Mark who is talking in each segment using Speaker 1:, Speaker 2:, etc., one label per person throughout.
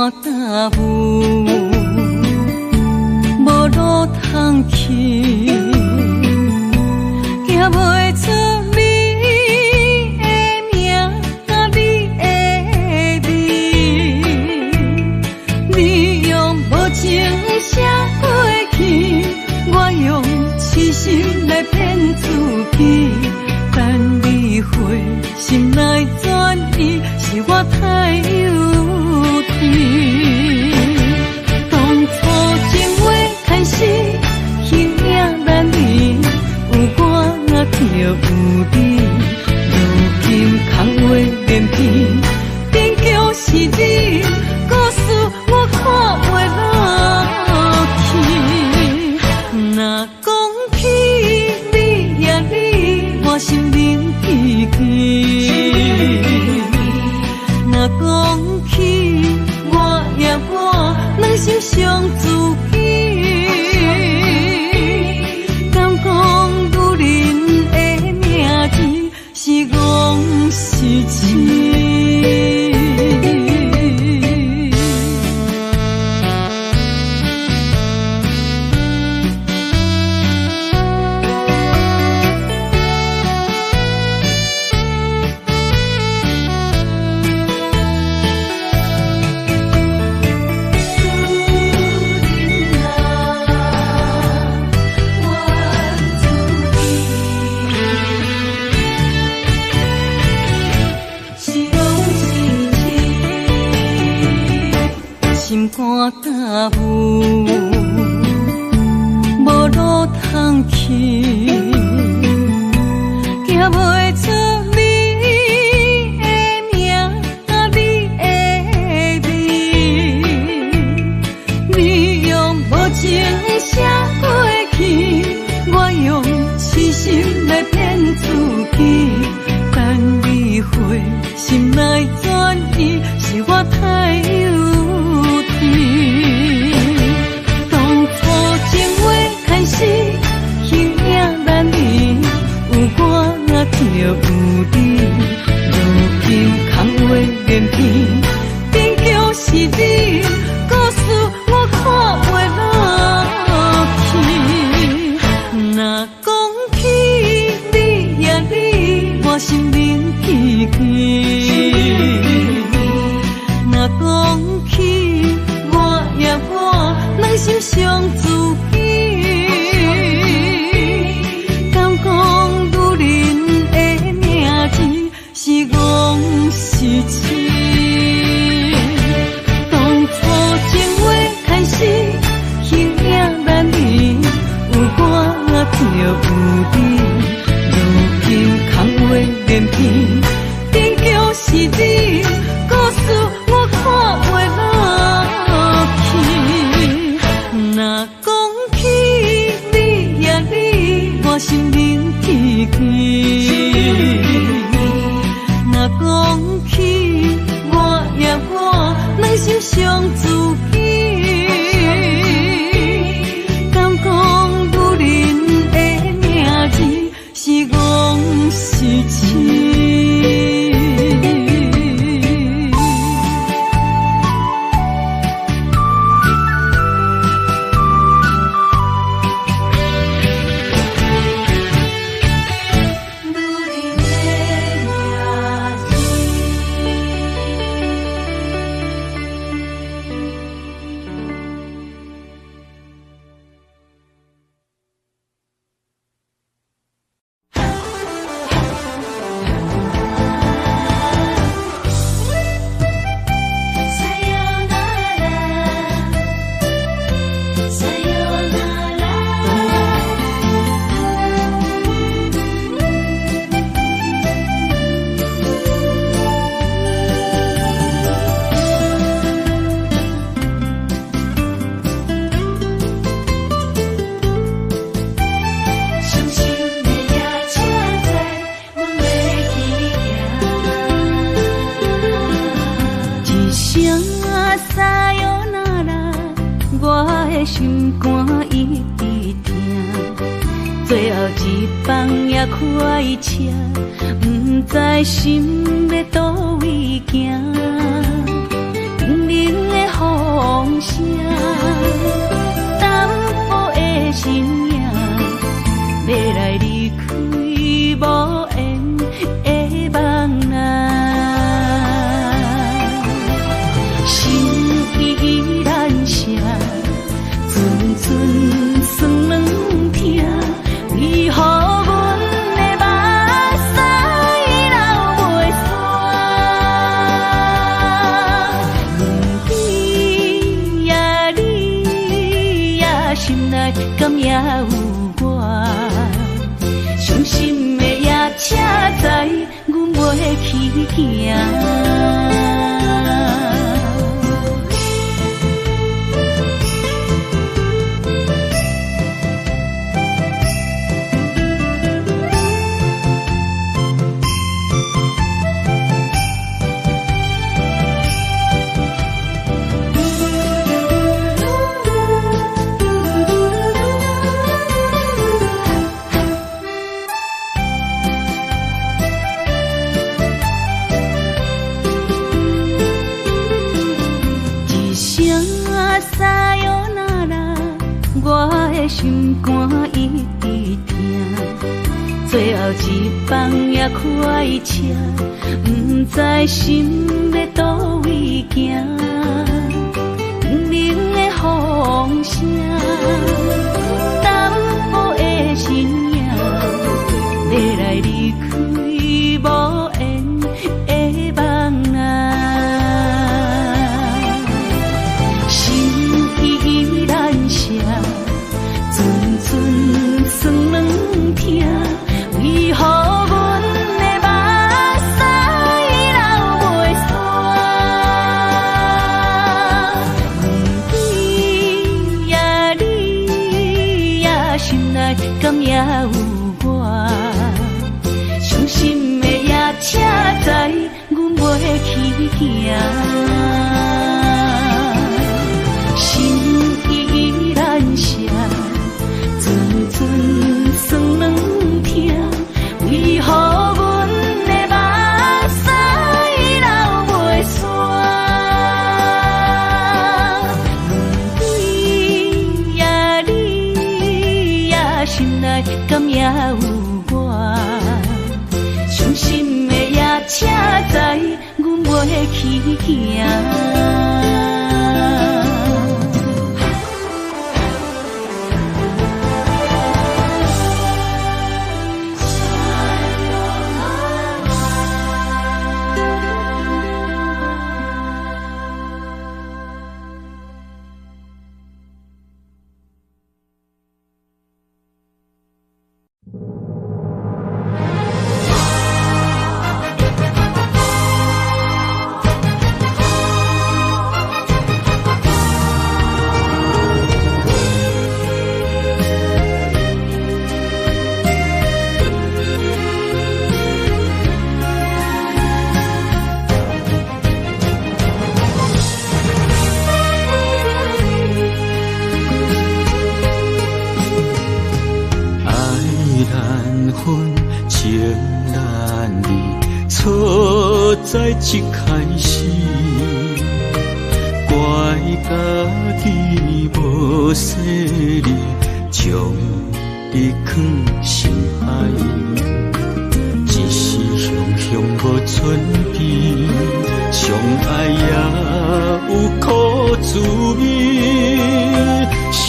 Speaker 1: 肝擔霧，無路通去，行袂出你的名，你的味。你用無情寫過去，我用痴心來騙自己，等你回心來轉意，是我太幼稚。當初情話開始，形影難離，有我就有你。如今空話連篇，勉強是你，故事我看袂落去。若講起你呀你，我心冷吱吱。若講起我呀我，兩心傷自己。敢講女人的名字是戇是痴？心肝擔霧，無路通去，行袂出你的名，你的味。你用無情寫過去，我用痴心來騙自己，等你回心來轉意，是我太幼稚。當初情話開始，形影難離，有我就有你。如今空話連篇，勉強是你，故事我看袂落去。若講起你呀你，我心冷吱吱。若講起我呀我，兩心傷自己。敢講女人的名字是戇是痴？當初情話開始，形影難離，有我就有你。如今空話連篇，勉強是你，故事我看袂落去。若講起你呀你，我心冷吱吱。若講起我呀我，兩心傷自己。敢講女人的名字是戇是痴？
Speaker 2: 心肝一直疼，最後一班也開車，毋知心欲佗位行。叮铃的风声，淡薄的身影，欲来离开无缘的梦啊。心意难舍，阵阵酸软疼，为何阮的目屎流袂煞？问你呀你呀，心内敢也有我？伤心的夜车载，阮袂去行。一声さよなら，我的心肝一直疼。最後一班也快車，不知心欲佗位行。叮铃的風聲，淡薄的身影，欲來離開無緣的夢啊。心意難捨，陣陣酸軟疼，為何阮的目屎流袂煞？問你呀你呀，心內敢也有我？傷心的夜車載，阮袂去行。心意難捨，陣陣酸軟疼，為何阮的目屎流袂煞？問你呀你呀，心內敢也有我？傷心的夜車載，阮袂去行。
Speaker 3: 愛難分，情難離，錯在一開始，怪家己無細膩，將你囥心海，一時雄雄無準備，相愛也有苦滋味，聲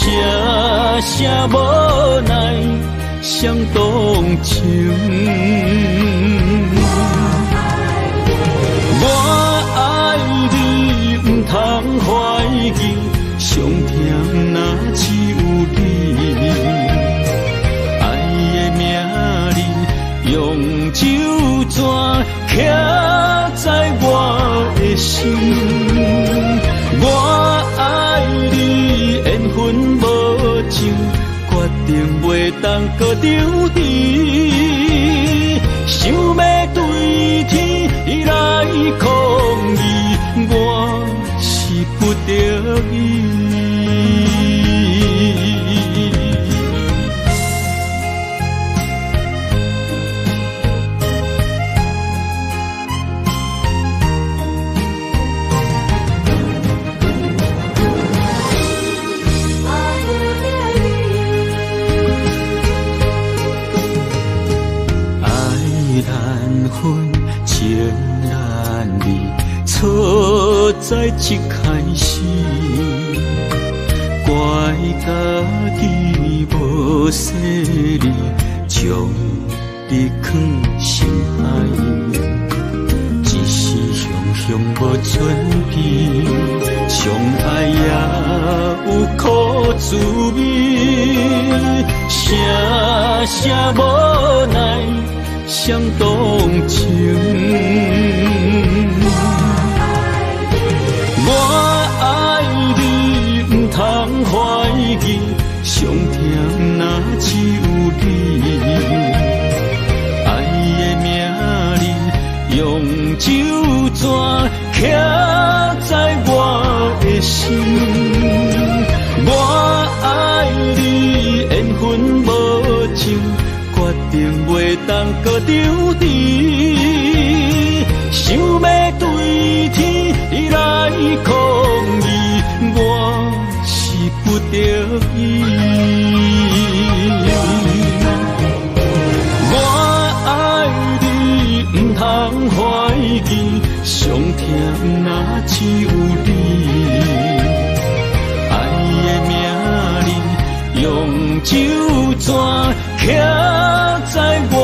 Speaker 3: 聲無奈相動情。我愛你，毋通懷疑，傷痛若只有你。愛的名字用酒泉刻在我的心。我愛你，緣分無情，決定袂當閣相持。想欲對天來抗議，我是不得已。难分，情难离，错在一开始，怪家己无细腻，将你藏心内，只是雄雄无准备，相爱也有苦滋味，声声无奈相动情。我爱你，毋通怀疑，伤痛若只有你。爱的名字用酒泉刻在我的心。我爱你，缘分无情，决定袂当阁抽离。想欲对天来抗议，我是不得已。我爱你，毋通怀疑，伤痛若只有你。爱的名字用酒泉刻在我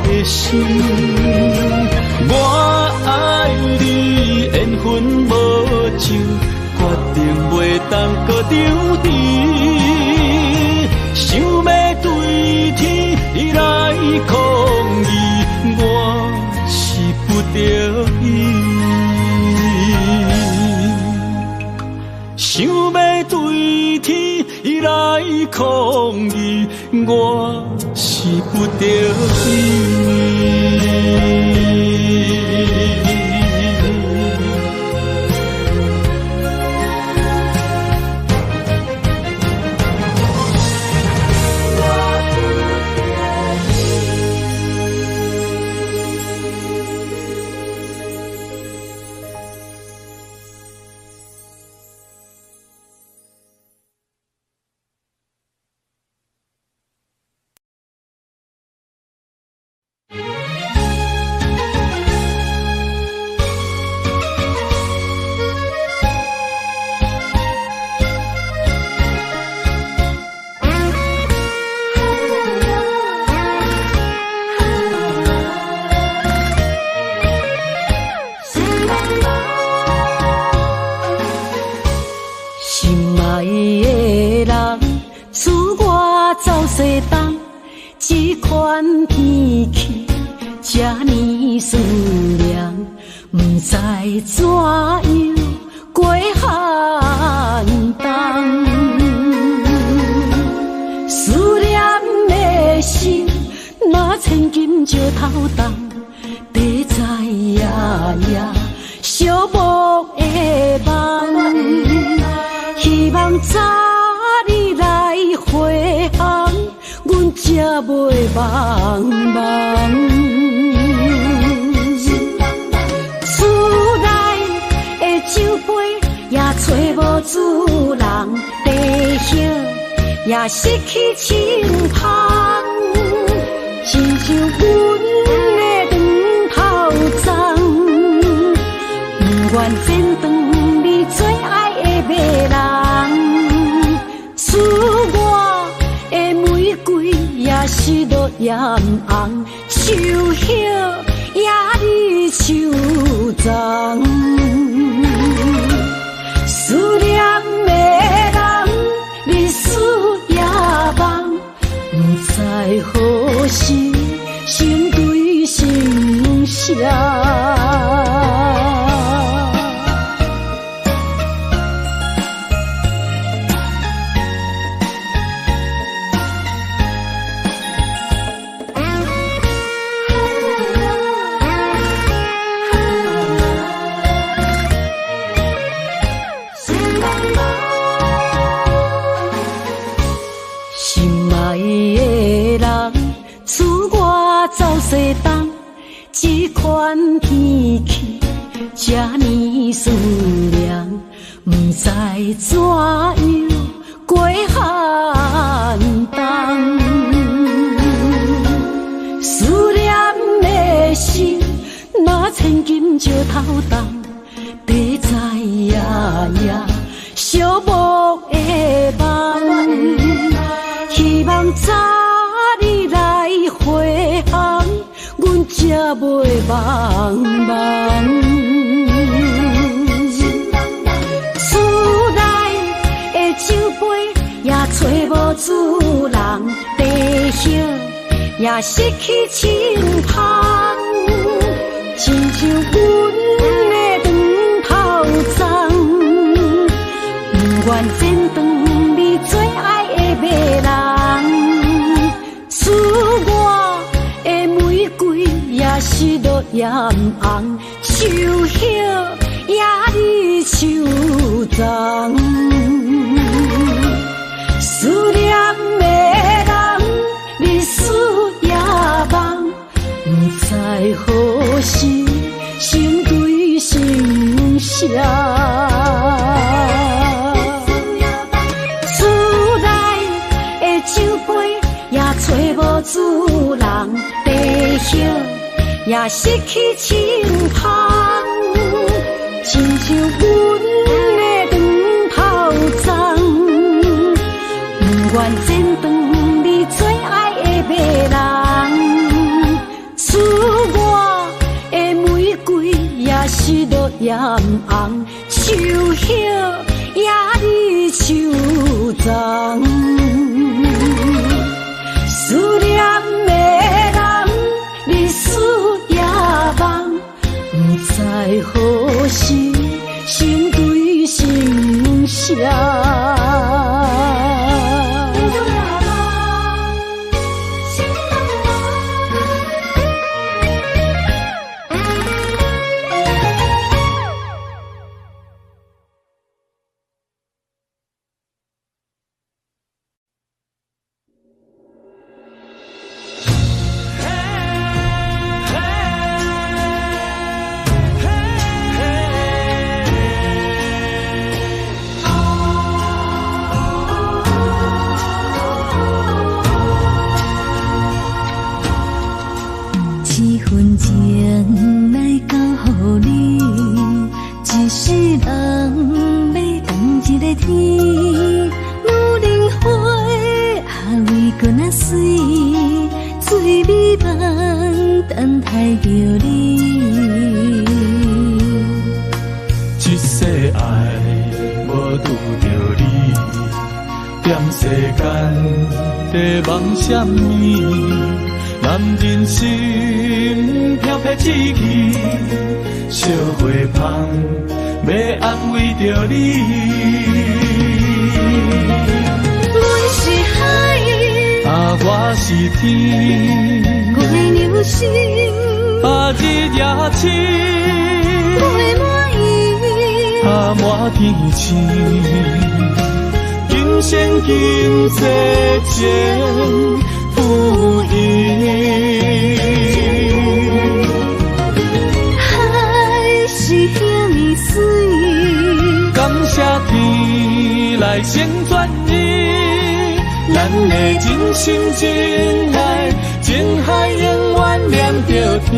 Speaker 3: 的心。我爱你，缘分无情，决定袂当阁抽离。想欲对天来抗议，我是不得已。想欲对天来抗议，我是不得已。
Speaker 2: 思念的石头重，地知影影，寂寞的梦，希望早日来回航，阮才袂茫茫。厝内的酒杯也揣无主人，茶叶也失去清香，亲像阮的长头鬃，不愿剪断你最爱的迷人。赐我的玫瑰也是落艳红，树叶也离树丛。思念的人，日思夜梦，不知何时心对心相。厝内的酒杯也揣无主人，茶叶也失去清香，亲像阮的长头鬃，不愿剪断你最爱的迷人。赐我的玫瑰也是落艳红，树叶也离树丛。思念的人，日思夜梦，不知何时心对心相。
Speaker 1: 一份情来交予你，一世人欲仝一个天。女人花阿为阁若媠，醉美梦等待著你。
Speaker 3: 这世爱无拄著你，踮世间在梦啥物？男人心飘飘志气，惜花芳欲安慰著你。
Speaker 1: 阮是海，
Speaker 3: 啊我是天，
Speaker 1: 月娘心，
Speaker 3: 啊日夜星，
Speaker 1: 月满意，
Speaker 3: 啊满天星，今生今世情付伊。
Speaker 1: 海是遐呢水，
Speaker 3: 感谢天来成全伊，咱的真心真爱，情海永远连著天。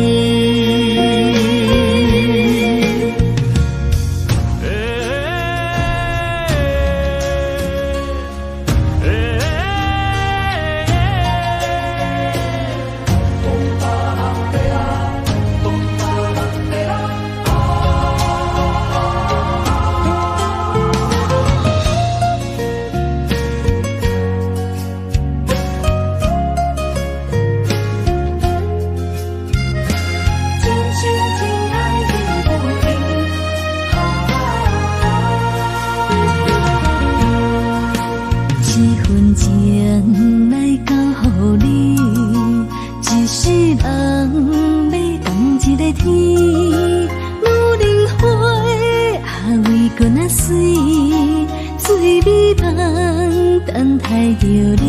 Speaker 1: 情来交予你，一世人欲仝一个天。女人花阿为阁若媠，醉美梦等待著你。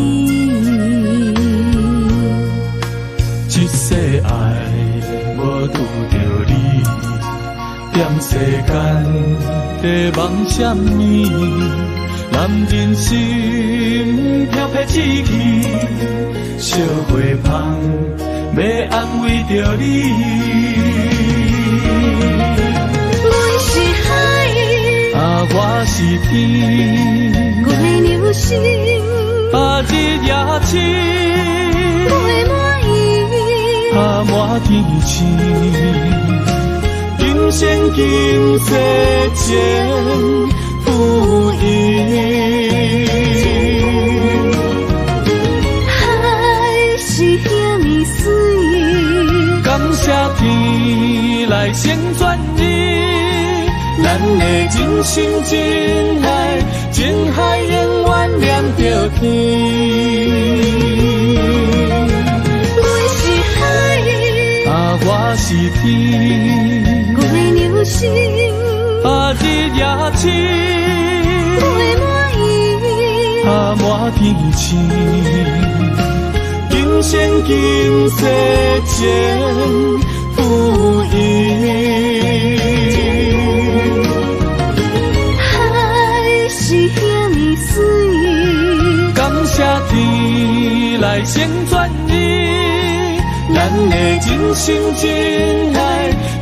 Speaker 3: 这世爱无拄著你，踮世间在梦啥物？男人心飘飘志气，惜花芳欲安慰著你。是天，
Speaker 2: 月娘心，
Speaker 3: 啊日也星，
Speaker 2: 月满意，
Speaker 3: 啊满天星，今生今世情付伊。
Speaker 2: 海是遐呢媠，
Speaker 3: 感谢天来成全你，咱的真心真爱，情海永远连著天。
Speaker 2: 月是海，
Speaker 3: 啊我是天，
Speaker 2: 月娘心，
Speaker 3: 啊日也星，
Speaker 2: 月满意，
Speaker 3: 啊满天星，今生今世情付伊。
Speaker 2: 海是遐呢媠，
Speaker 3: 感谢天来成全你，咱的真心真爱，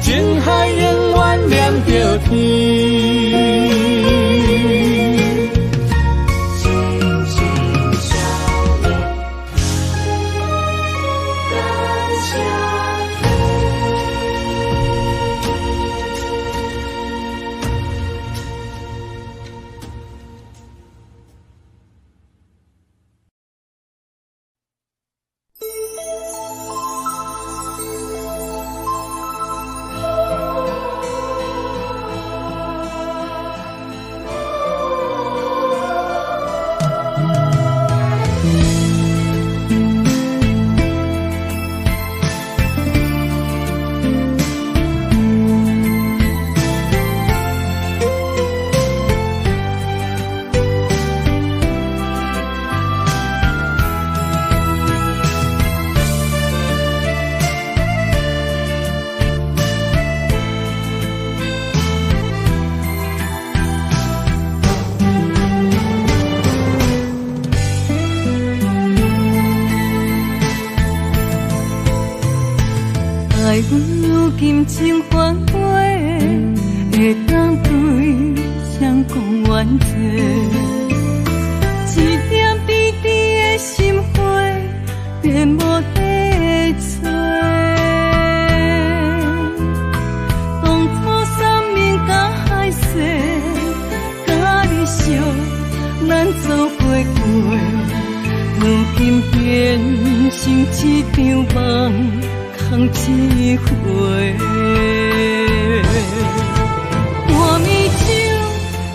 Speaker 3: 情海永远连著天。
Speaker 4: 心心相印，感谢天。
Speaker 1: 爱如今情还过，会当对谁讲怨济？一点甜甜的心花，便无地找。当初山盟甲海誓，甲你相，咱做伙过，如今变成一场梦。空一回，半暝酒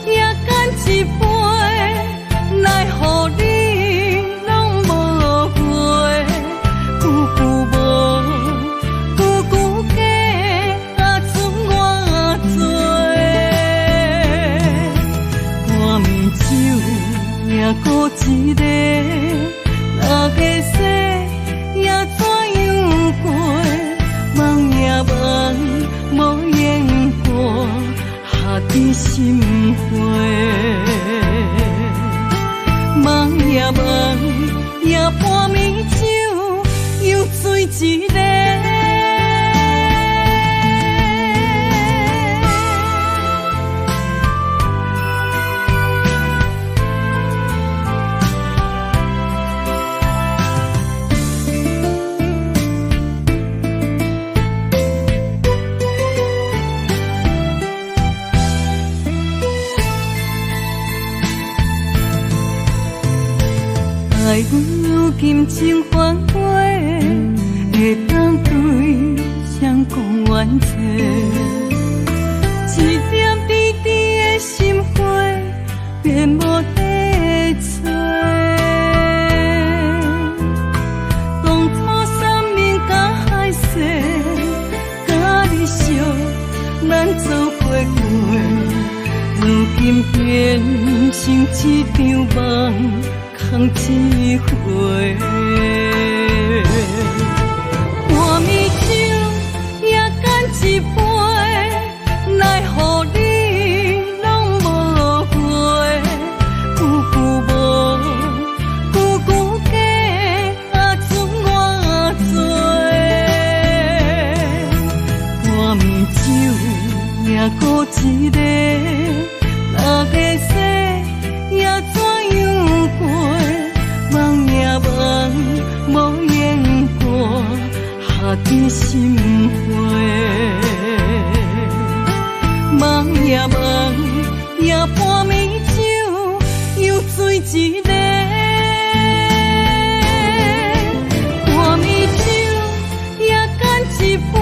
Speaker 1: 也干一杯，来予你拢无话，句句无，句句假，啊剩偌济。半暝酒也阁一个，若会使也怎样过？梦也梦，无言过，下伫心花。梦也梦，也半暝酒，又醉一个。爱如今情还过，会当对谁讲怨济？一点甜甜的心花，便无地找。当初山盟甲海誓，甲你相，咱做伙过，如今变成一场梦。空一回，半暝酒也干一杯，来予你拢无话，句句无，句句假，啊剩偌济。半暝酒也阁一个，若若会使也怎樣過？夢也夢，無言過，下定心灰。夢也夢，也半暝酒，又醉一个。半暝酒也干一杯，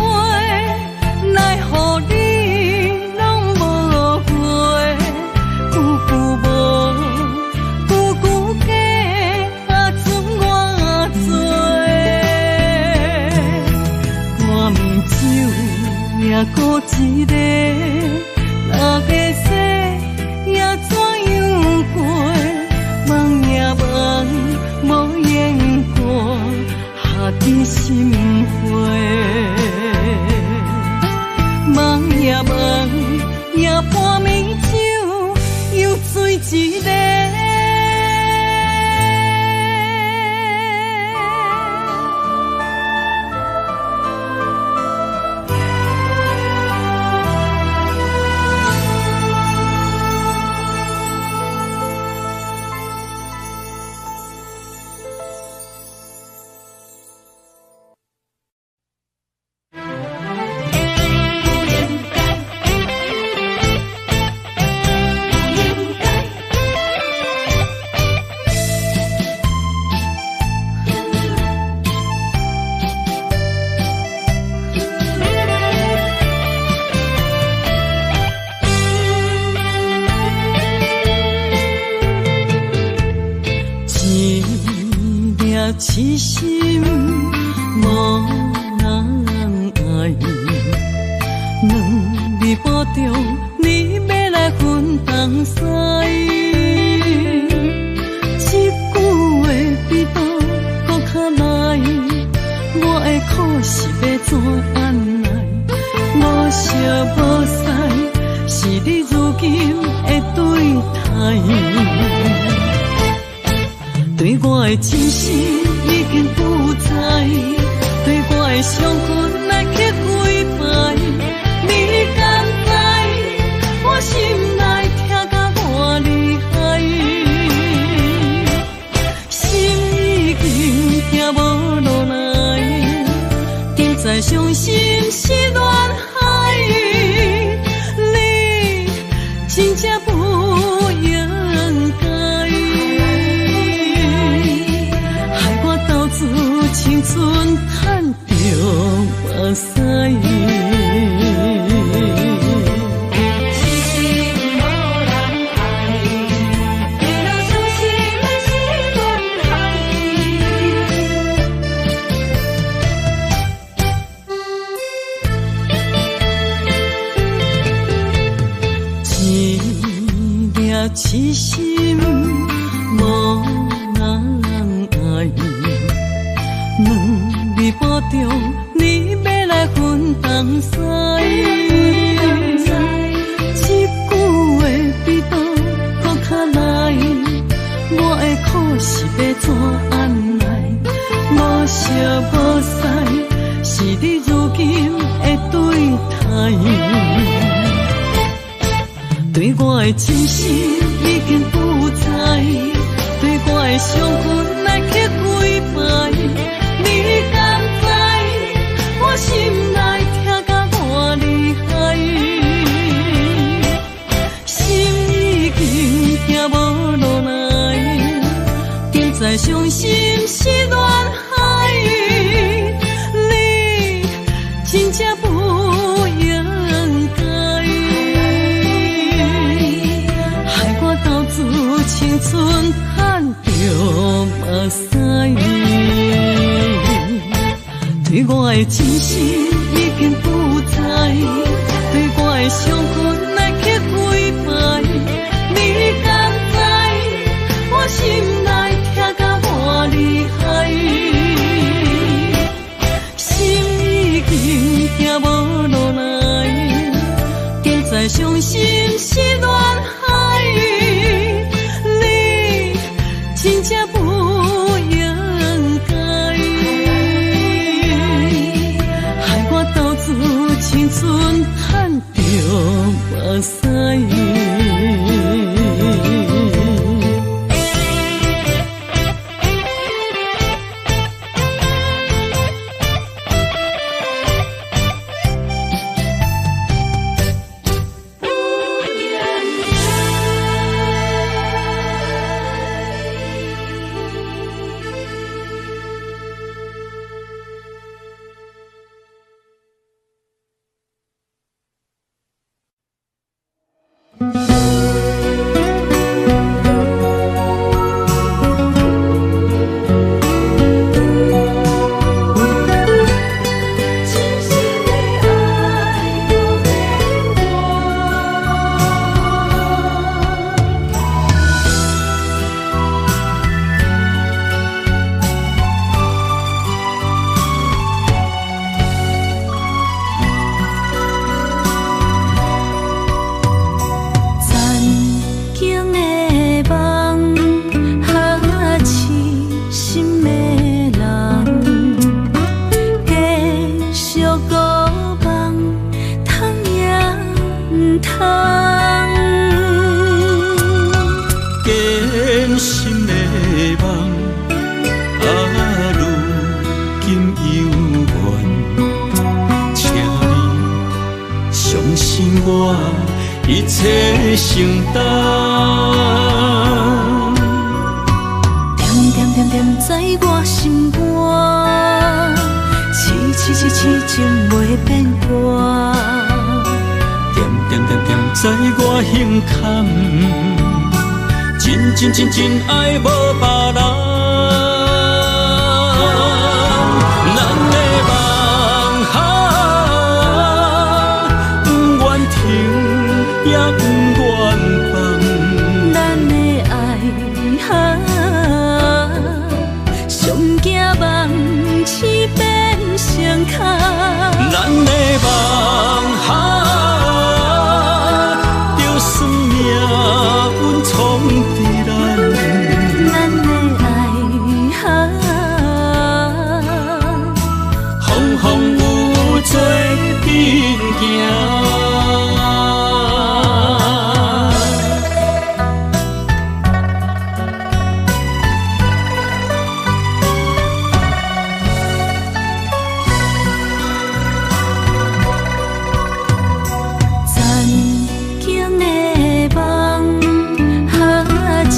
Speaker 1: 来予你攏無回。句句無，句句假，啊准我醉。半暝酒也阁一个，若会使也怎樣過？夢也夢，無言過，下定心灰。夢也夢，也半暝酒，又醉一个。痴心無人愛，兩暝半中你欲來分東西，這句話比刀閣較來，我的苦是欲怎按來？無相無似，是你如今的對待。對我的真心已經不在，對我的傷痕來刻幾擺，你敢知我心內疼甲偌厲害？心已經疼無落來，點知傷心是亂海，你真正不應該。青春趁著目屎。
Speaker 4: 痴心無人愛，一路傷心的是恋海。
Speaker 1: 一粒痴心無人愛。兩暝半中，你欲來分東西，這句話比刀閣較來，我的苦是欲怎按來？無相無似，是你如今的對待。對我的真心已經不在，對我的傷痕來刻幾擺。你敢知我心內疼甲偌厲害？心已經疼無落來，點知傷心是亂海，你真正不應該，害我投資青春趁著目屎。對我的真心已經不在，對我的傷痕來刻幾擺，你敢知我心內疼甲偌厲害？心已經疼無落來，點知傷心是亂海，你真正不應該，害我投資青春趁著目屎。
Speaker 3: 我，一切承担。
Speaker 2: 恬恬恬恬在我心肝，痴痴痴痴情袂变卦。
Speaker 3: 恬恬恬恬在我胸坎，真真真真爱无别人。咱的梦啊，不愿停也不愿放。
Speaker 2: 咱的爱啊，上惊梦醒变成空。
Speaker 3: 咱的梦啊，就算命运创治咱。
Speaker 2: 咱的爱啊，
Speaker 3: 风风雨雨做阵行。
Speaker 2: 曾经的梦，哈痴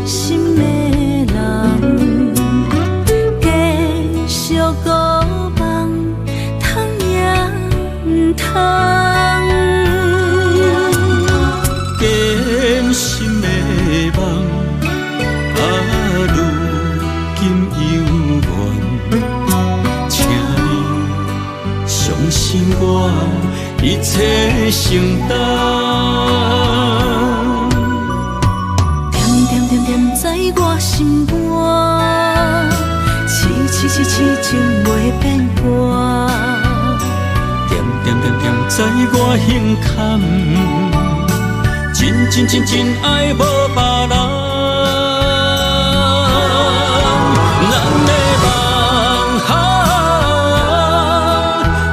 Speaker 2: 心的人，继续孤梦，通也毋通。
Speaker 3: 坚心的梦，啊，如今犹原，请你相信我，一切承担。
Speaker 2: 恬恬恬恬在我心肝，痴痴痴痴情袂变卦。
Speaker 3: 恬恬恬恬在我胸坎，真真真真爱无别人。咱的梦啊，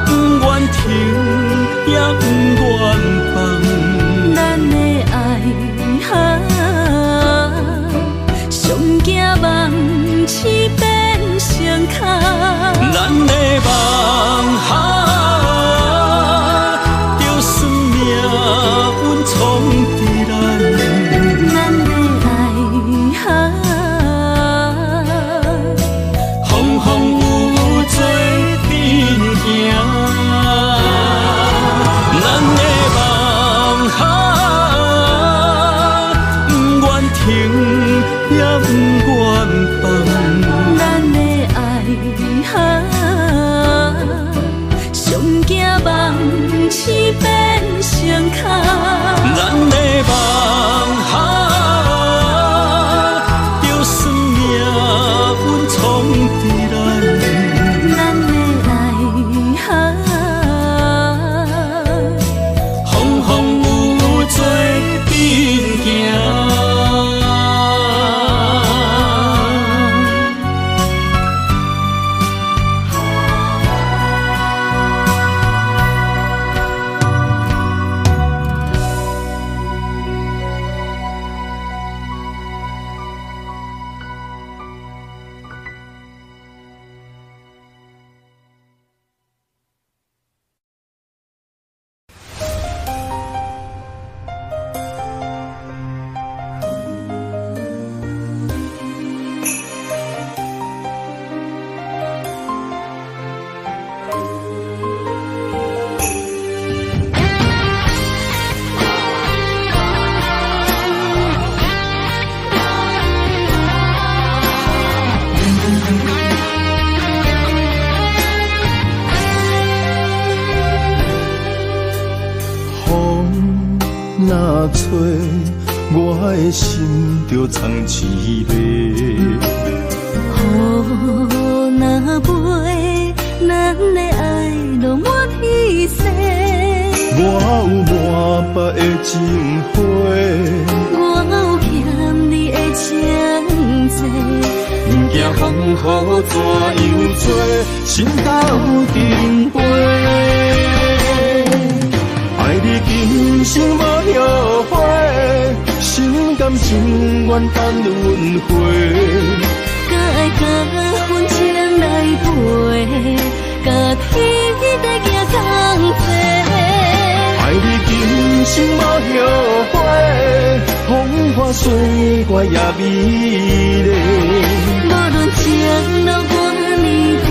Speaker 3: 不愿停也不愿放。
Speaker 2: 咱的爱啊，上惊梦醒变成空。
Speaker 3: 咱的梦啊，就算命运创治咱。
Speaker 2: 咱的爱啊，
Speaker 3: 风风雨雨做阵行。咱的梦啊，不愿停也不愿放。
Speaker 2: 咱的爱啊，上惊梦醒变成空。
Speaker 3: 咱的梦啊，就算命运创治咱。
Speaker 2: 咱的爱啊，
Speaker 3: 风风雨雨做阵行。
Speaker 5: 风若吹，我的心就藏一个。
Speaker 2: 雨若飞，咱的爱落满天星。
Speaker 5: 我有满腹的情话，
Speaker 2: 我有欠你的情债。
Speaker 5: 不惊风雨怎样吹，心斗阵飞。爱你今生无后悔，心甘情愿等轮回。
Speaker 2: 敢爱敢恨一人来陪，甲天地行同齐。
Speaker 5: 爱你今生無後悔，風花雪月也美麗。
Speaker 2: 無論情路偌呢短，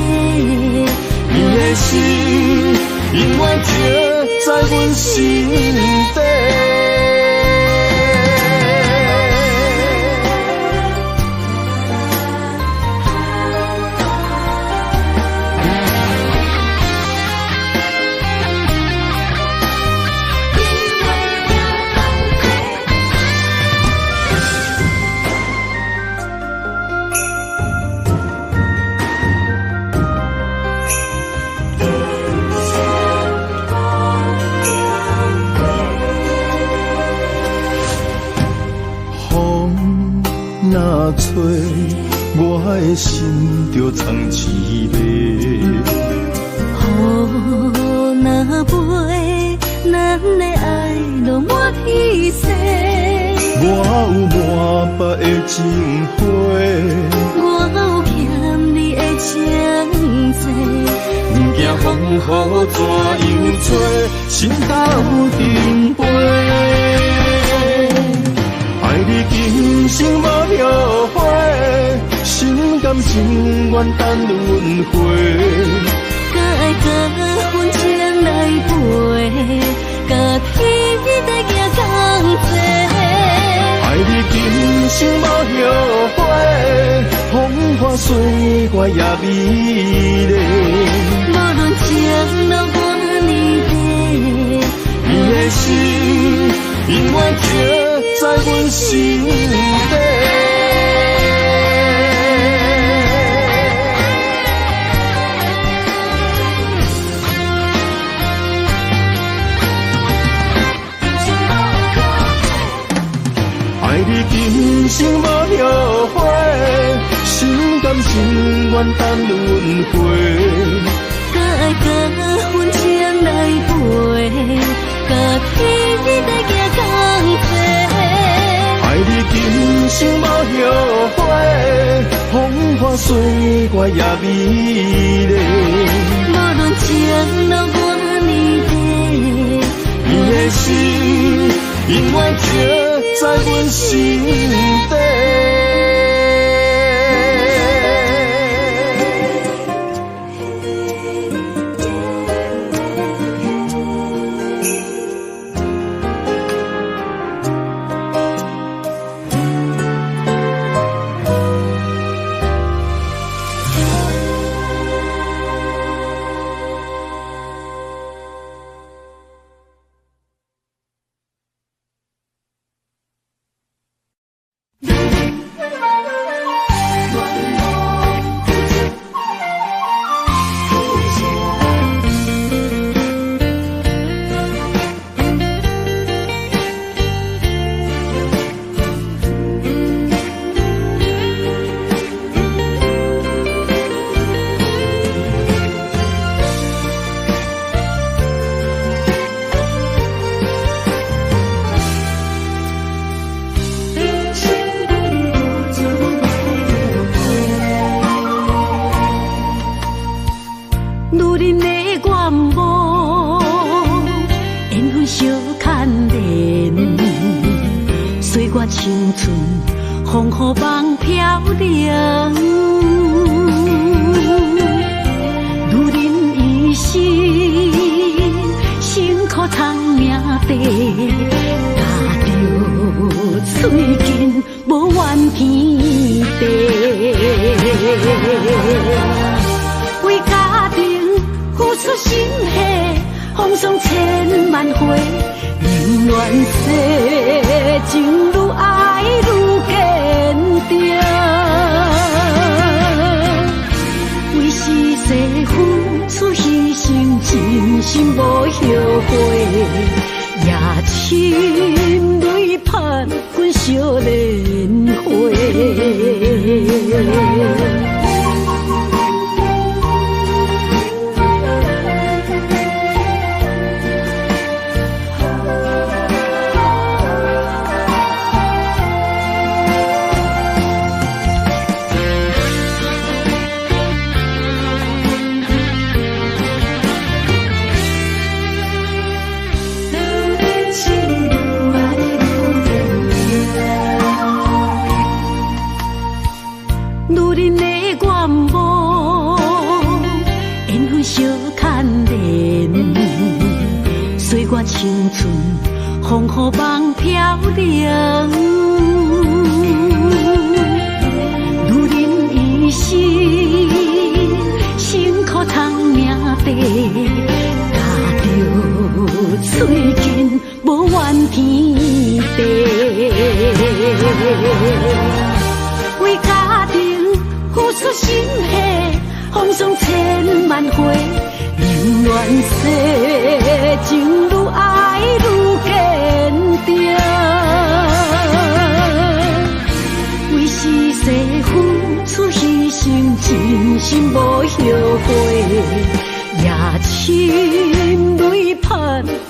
Speaker 5: 你的心永遠刻在阮心底。若吹，我的心就藏凄迷。
Speaker 2: 雨若飞，咱的爱落满天星。
Speaker 5: 我有满腹的情话，
Speaker 2: 我有欠你的情债。
Speaker 5: 不惊风雨怎样吹，心斗阵飞。爱你今生无后悔，心甘情愿等轮回。
Speaker 2: 甲爱甲分情来陪，甲天地行同齐。
Speaker 5: 爱你今生无后悔，风花雪月也美丽。
Speaker 2: 无论情路偌呢短，
Speaker 5: 你的心永远刻在阮心底。爱你今生无后悔，心甘情愿等轮回。
Speaker 2: 甲爱甲分情来陪，甲天地行同齐。
Speaker 5: 爱你今生无后悔，风花雪月也美丽。
Speaker 2: 无论情路偌呢短，
Speaker 5: 你的心永远刻在阮心底。
Speaker 2: 青春风雨梦飘零，女人一生辛苦藏命地，咬著喙紧无怨天地，为家庭付出心血，风霜千万回。宁愿世情愈爱愈坚定，为时势付出牺牲，真心无后悔，也亲泪盼阮惜莲花。随我青春风雨梦飘零。女人一生辛苦通命地，咬著喙紧无怨天地。为家庭付出心血，风霜千万回，宁愿世情愈爱愈坚定。为时势付出牺牲，真心无后悔，也亲泪盼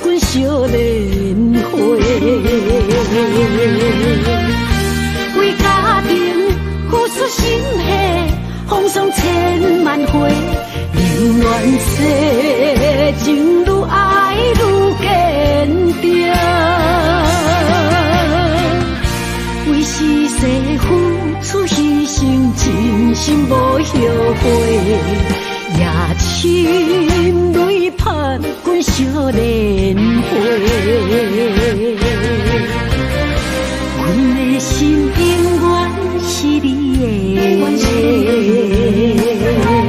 Speaker 2: 阮惜莲花。为家庭付出心血，风霜千万回，宁愿世情愈爱愈坚定。为时势付出牺牲，真心无后悔，也亲泪盼阮惜莲花。阮的心永远是你的。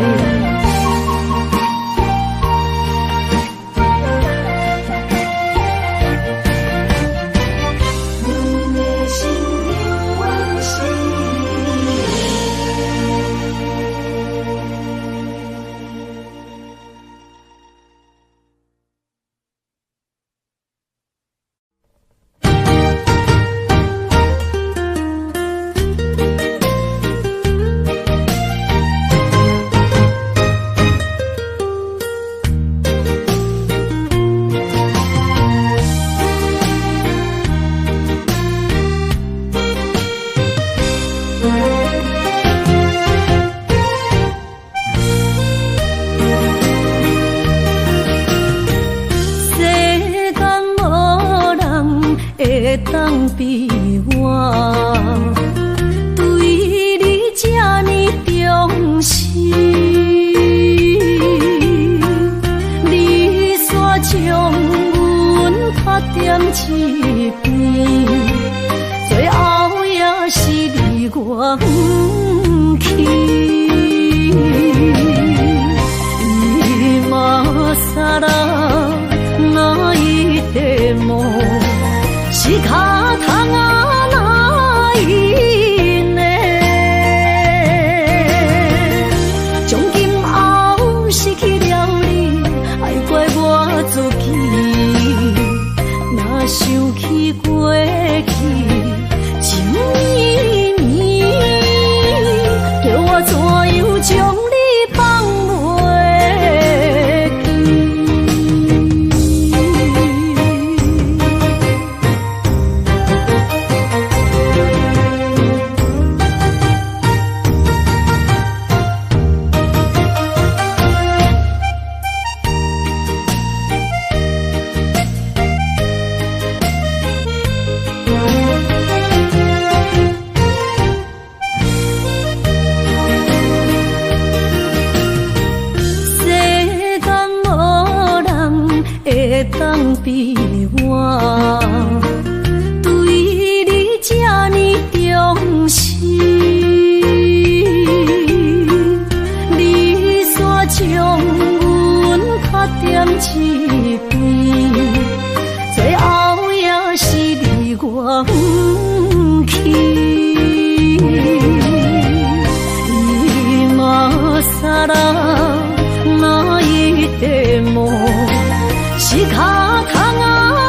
Speaker 2: 仕方が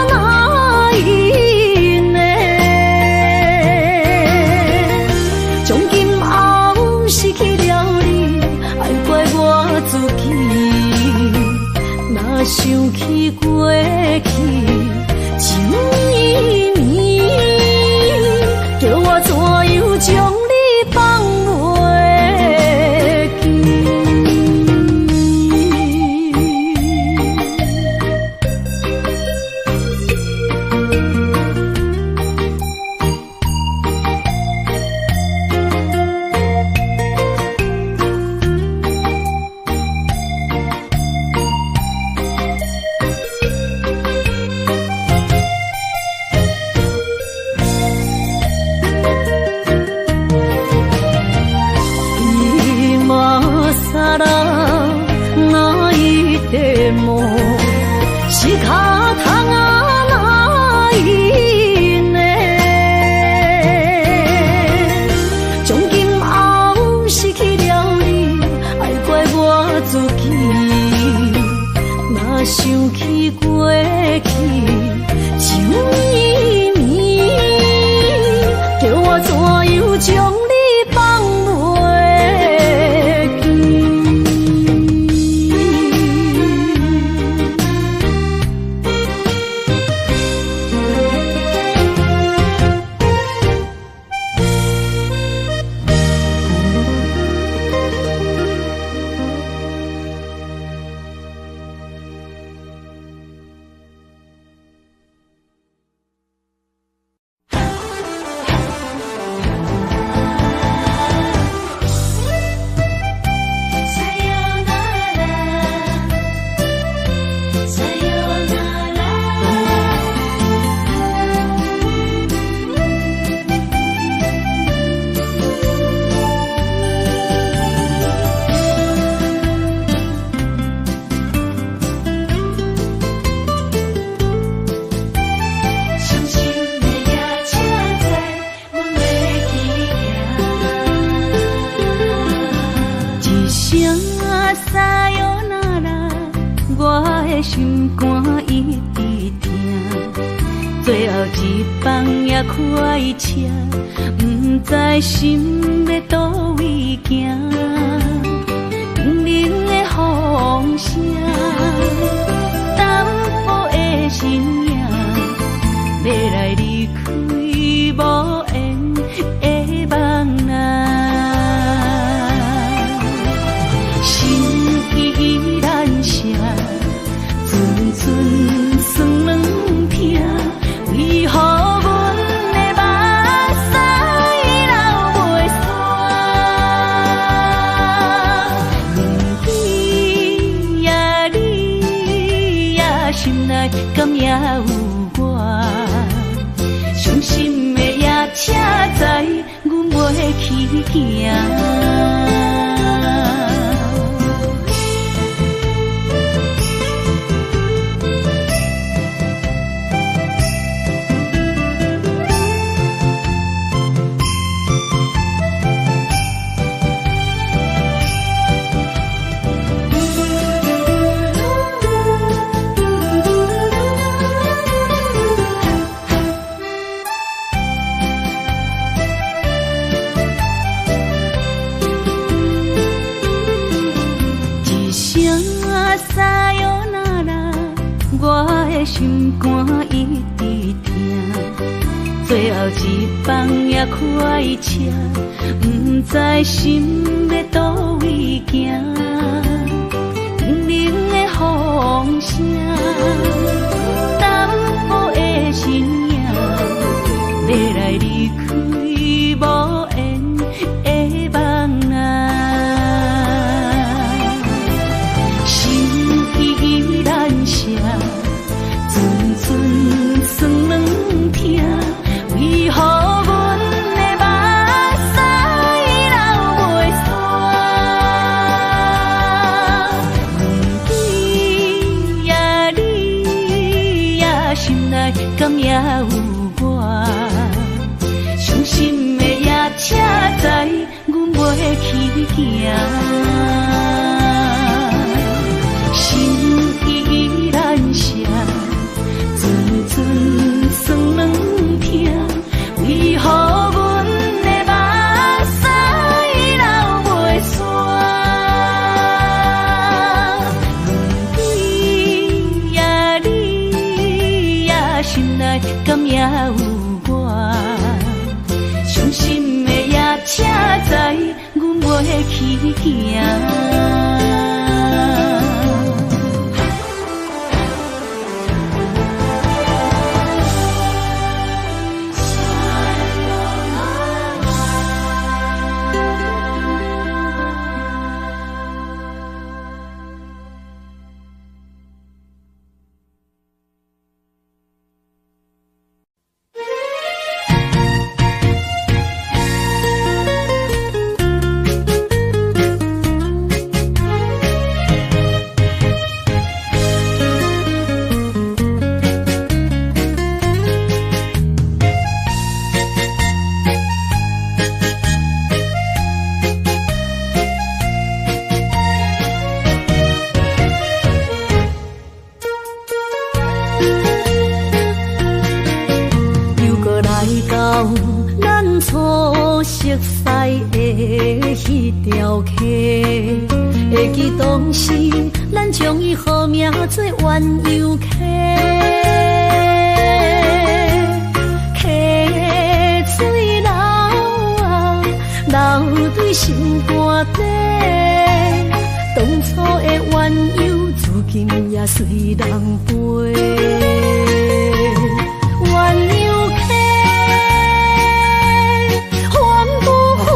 Speaker 2: ない。快車，毋知心欲佗位行。冰冷的風聲，淡薄的身影，欲來離開無緣的夢啊。心意難捨，陣陣酸軟疼，為何阮的目屎流袂煞？你呀你呀，心內敢也有我？傷心的夜車載，阮袂去行。一聲さよなら，我的心肝一直疼。最後一班也快車，毋知心欲佗位行。冰冷的風聲，淡薄的身影，欲來離開無緣的夢啊。心意難捨，陣陣酸軟疼，為何阮的目屎流袂煞？你呀你呀，心內敢也有我？傷心的夜車載，阮袂去行。心意難捨，陣陣酸軟疼，為何阮的目屎流袂煞？你呀你呀，心內敢也有我？傷心的夜車載，阮袂去行。
Speaker 1: 又閣來到咱初熟似的彼條溪，會記當時咱將伊號名做鴛鴦溪，溪水流啊流對心肝底，當初的鴛鴦如今也隨人飛。鴛鴦溪還不回，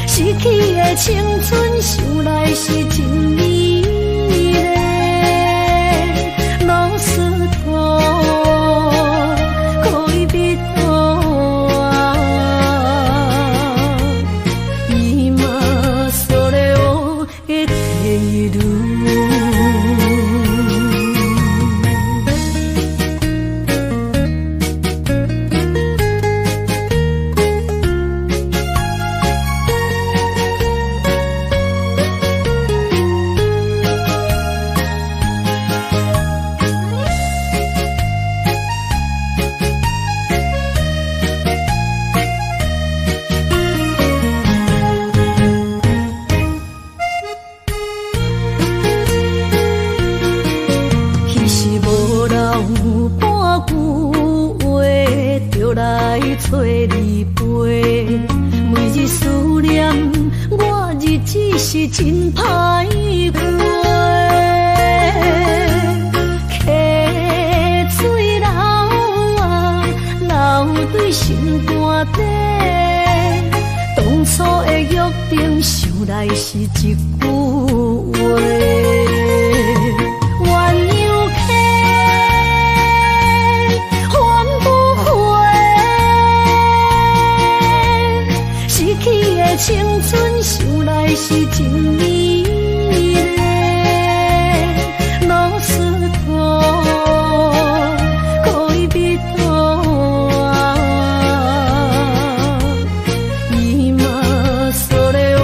Speaker 1: 失去的青春想來是真美麗。老石頭可以比多啊，今それを得ている。
Speaker 2: 找你陪。每日思念，我日子是真歹過。溪水流啊，流對心肝底。當初的約定，想來是一句話。鸳鸯溪，還不回，失去的青春，想來是真美麗。ロスト戀人は今それを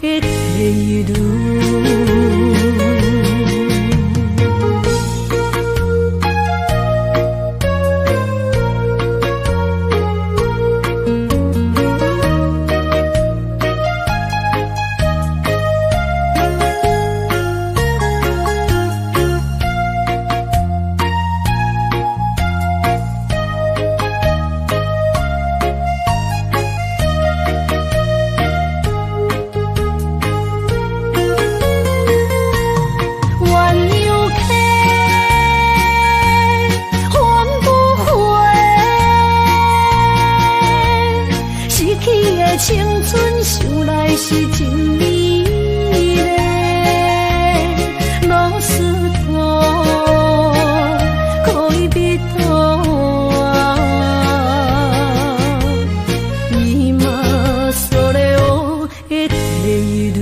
Speaker 2: 得ている。鸳鸯溪，還不回，失去的青春，想來是真美麗。ロスト戀人は今それを得ている。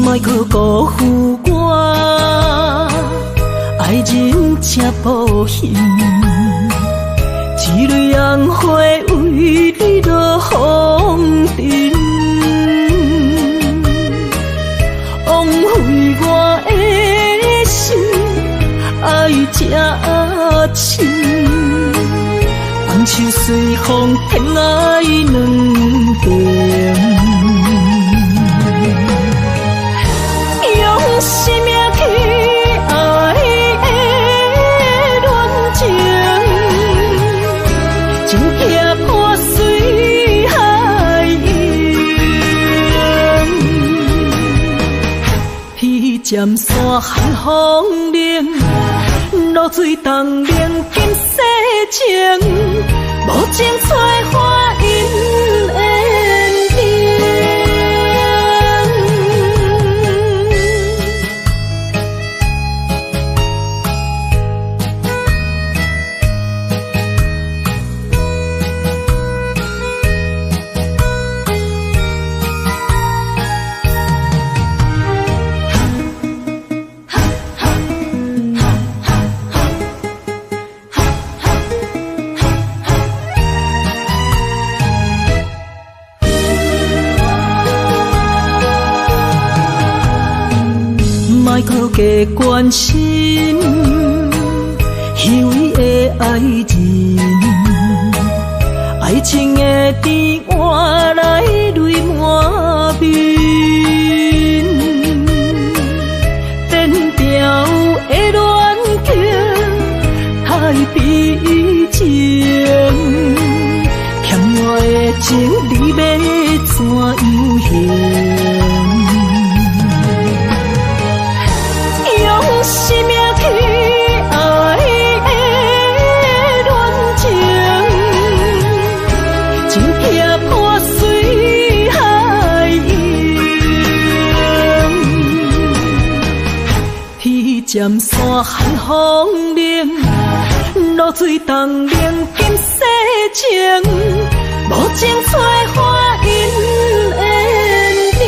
Speaker 1: 莫阁辜負我，愛人這薄幸，一蕊紅花為你落紅塵，枉費我的心，愛這深，放手隨風，天愛兩邊。用生命去愛的戀情，情拆破碎海洋，披劍山寒風冷，露水凍冷今世情，無情催花姻緣。莫阁加關心虛偽的愛人，愛情的甜換來淚滿面，單調的戀情太悲情，欠我的情你欲怎樣還？用生命去愛的戀情，情拆破碎海洋，尖山寒风冷，露水冻冷今世情，无情催花姻缘灯。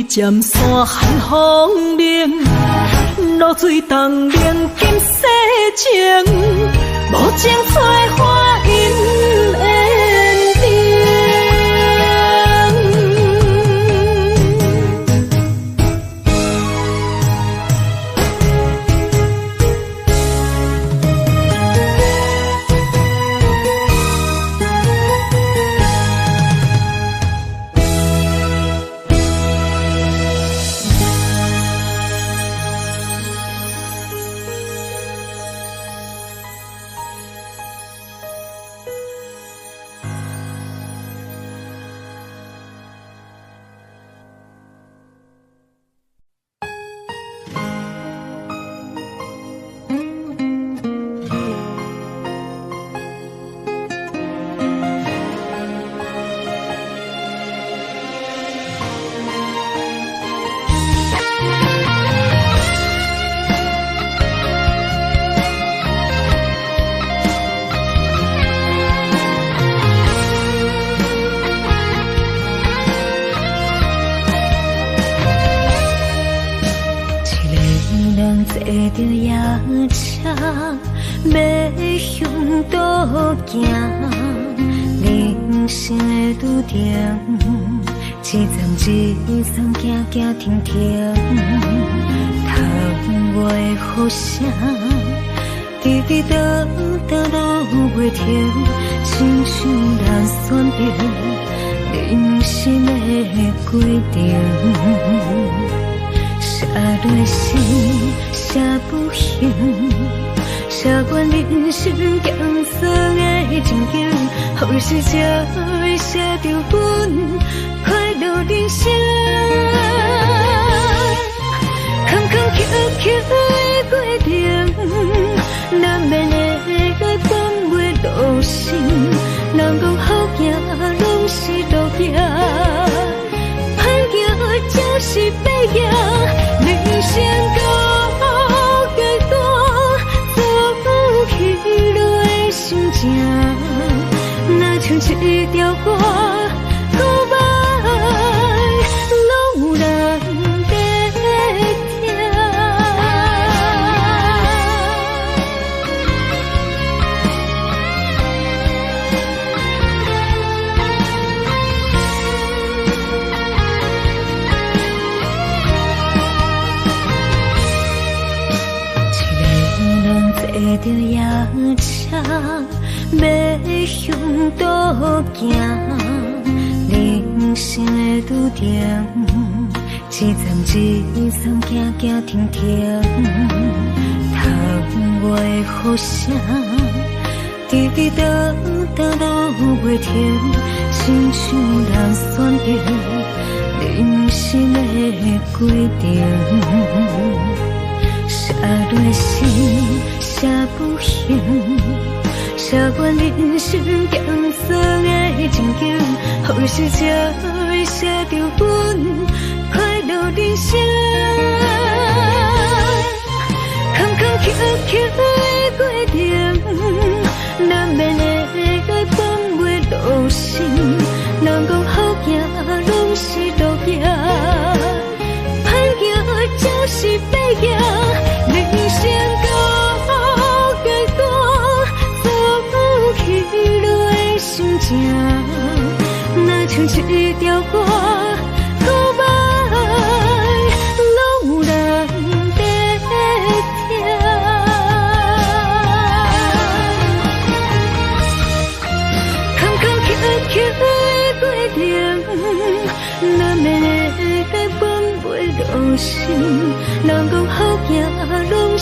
Speaker 1: 尖山寒风冷，露水冻冷今世情，无情催花姻缘灯。
Speaker 2: 停停，窗外雨声，直直落落落袂停，亲像人选择人生的过程。写落心，写不行，写惯人生咸酸的情景，予是才会写着阮快乐人生。坎坎坷坷的过程，难免会放袂落心。人讲好行，拢是路行，歹行才是白行。人生到阶段，走起落的心情，若像一条歌，古摆拢有人。坐著夜车，欲向倒行，人生的旅程，一站一站行行停停，窗外雨声，直直落落落袂停，亲像人选择人生的过程。写落心，写不行，写惯人生咸酸的情景，予是才会写着阮快乐人生。坎坎坷坷的过程，难免会放袂落心。人讲好行，拢是路行，歹行才是白行。人生到阶段，走起落的心情，若像一条歌，古摆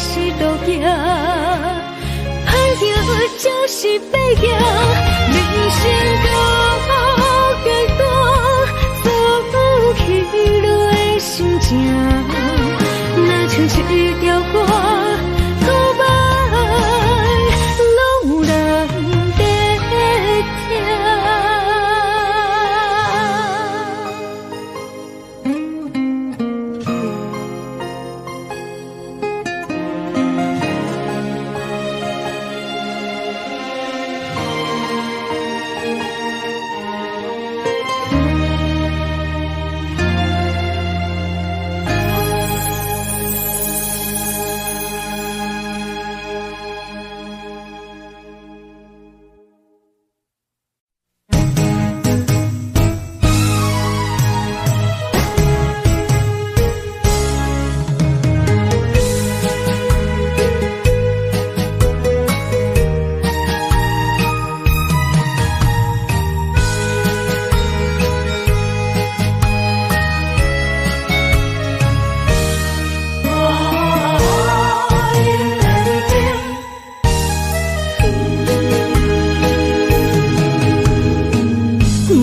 Speaker 2: 是路行，歹行才是白行，人生孤简单，所有起落的心情，若像一条歌，古摆拢有人在听。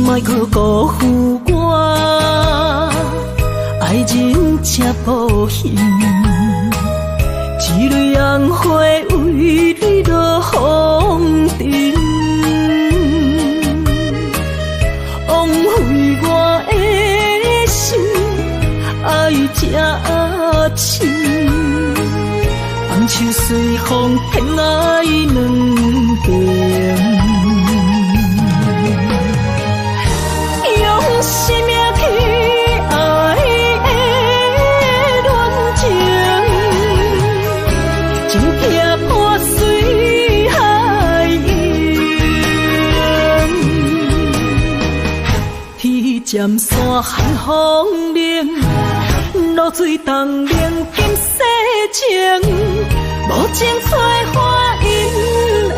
Speaker 1: 莫阁辜负我，爱人这无形，一蕊红花为你落风尘，枉费我的心爱这深，放手随风，天爱两边。生命去爱的恋情，情拆破碎海洋，天渐散寒风冷，露水冻冷今世情，无情催花姻缘。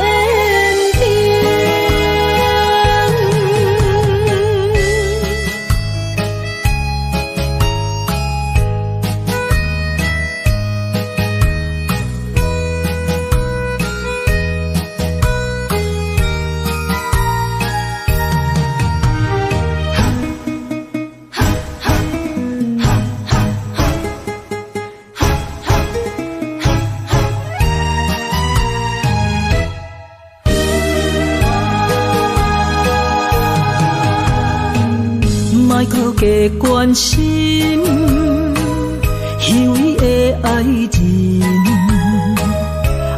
Speaker 1: 莫阁加关心虚伪的爱人，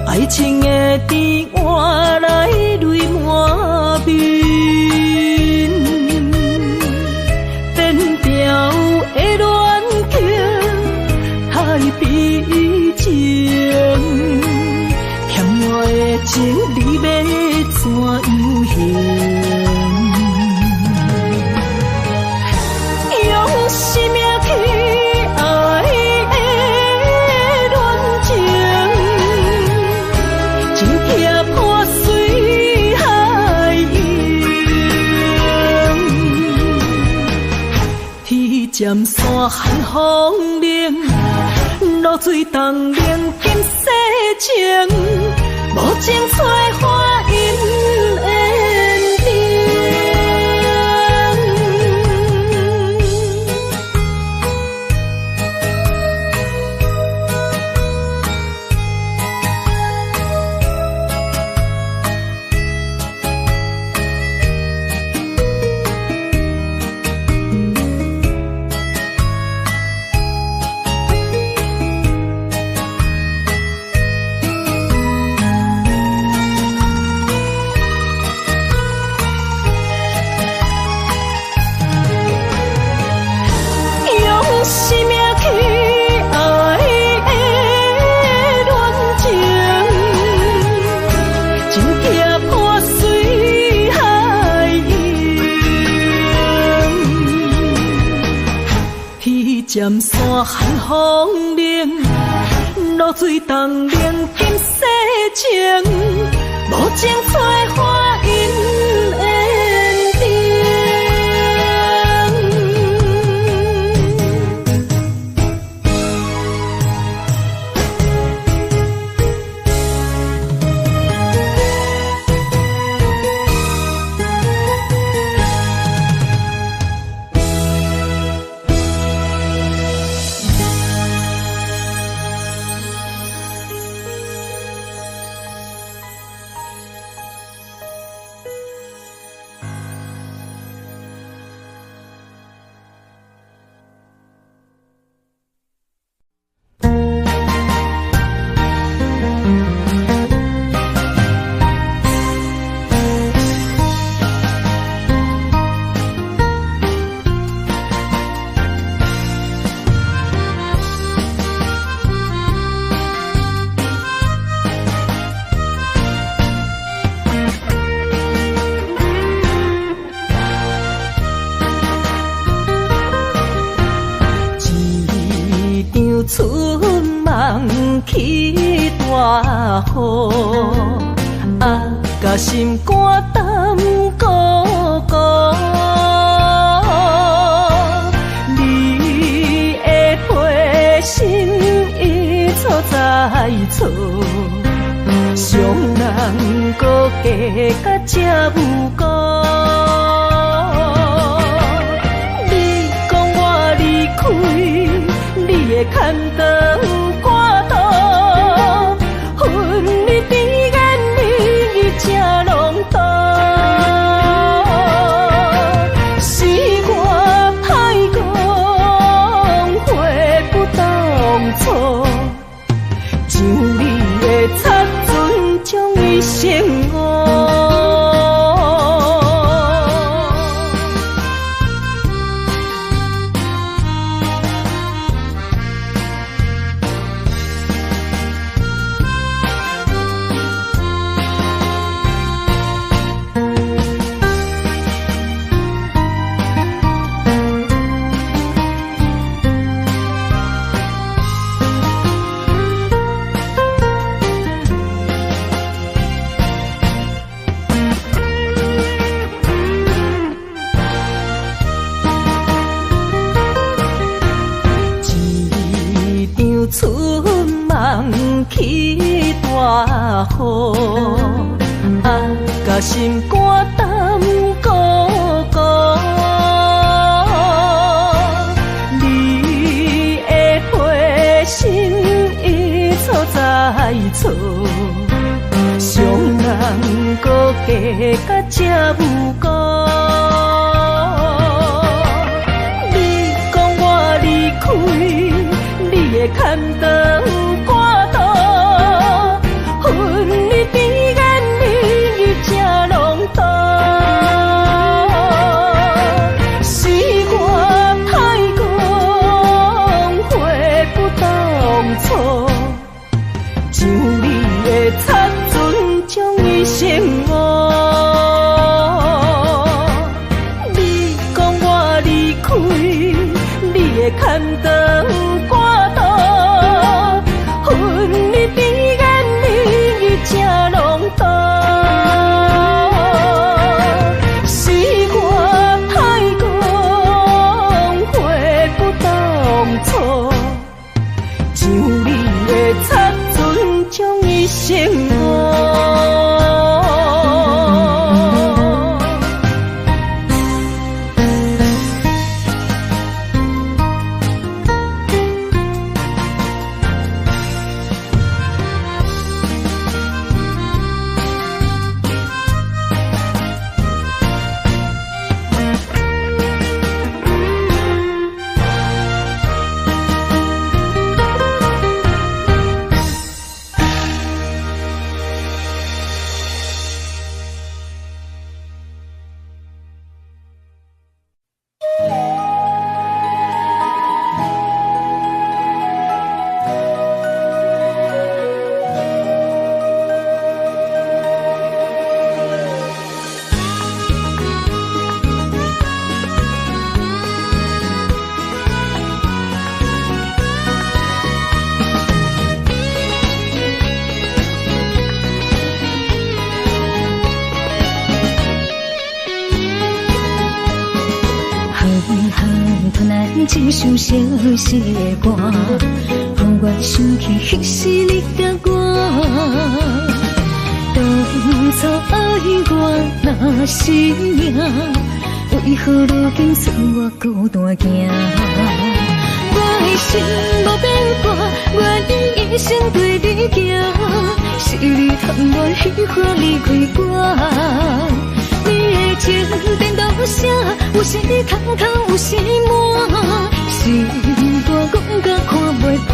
Speaker 1: 爱情的甜换来泪满面，变调的恋情太悲情，欠我的情你欲怎样还？生命去爱的恋情，情拆破碎海洋，天渐散寒风冷，露水冻冷今世情，无情催花姻缘。渐散寒风冷，露水冻冷今世情，无情催花姻缘。大雨，啊，共心肝胆孤孤。你的陪心一错再错，伤人阁加甲这无辜。你讲我离开，你会牵肠挂肚，恨你甜言蜜语这浓度，是我歹讲，悔不当初，将你的贼船将伊成误。起大雨，啊，共心肝胆孤孤。你的陪心一错再错，伤人阁加甲这无辜。你讲我离开，你会牵肠挂肚，恨你甜言蜜语这浓度，是我歹讲，悔不当初，将你的贼船将伊成误。你讲我离开，你会牵肠挂肚，恨你甜言蜜语这浓度，是我歹讲，悔不当初，将你的贼船将伊成误。
Speaker 2: 这首熟悉的歌，予我想起彼时你佮我。当初爱我若是命，为何如今剩我孤单行？我的心无变卦，愿意一生对你行。是你贪恋彼花离开我。你的情电都写，有时空空，有时满，心肝讲甲看袂破。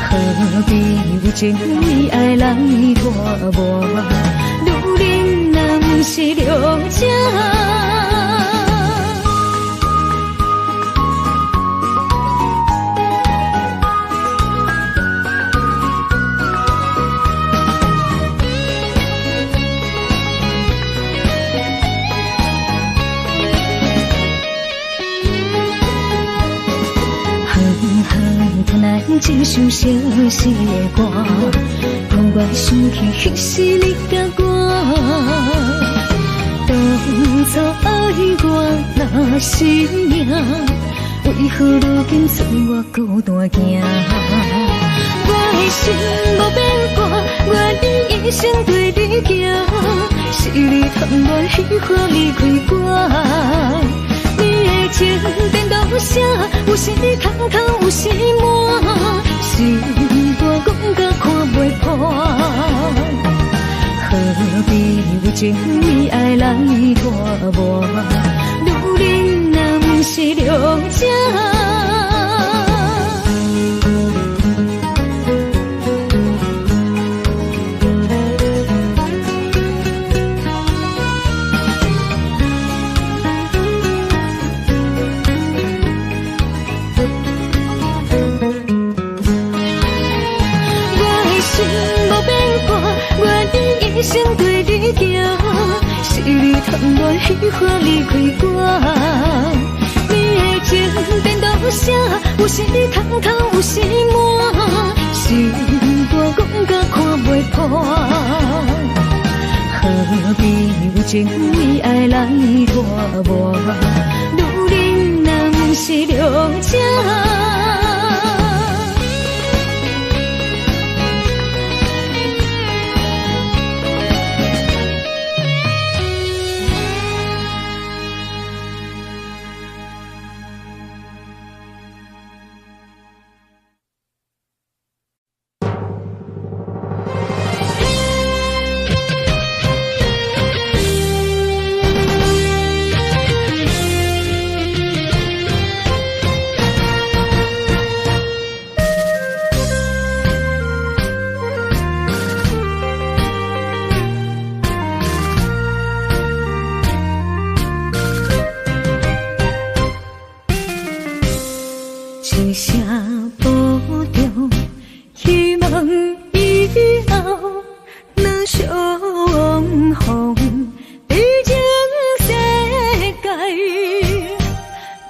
Speaker 2: 何必有情为爱来拖磨？女人若毋是弱者。
Speaker 1: 這首熟悉的歌，永遠想起彼時你佮我。當初愛我若是命，為何如今剩我孤單行？我的心無變卦，願意一生對你行，是你貪戀喜歡離開我。你的情電都寫，有時空空，有時滿，心肝講甲看袂破。何必為情為愛來折磨？女人若毋是弱者。一生對你行，是你貪戀喜歡離開我。你的情電都寫，有時空空，有時滿，心肝講甲看袂破。何必為情為愛來折磨？女人若毋是弱者。一声保重，希望以後若相逢，這情世界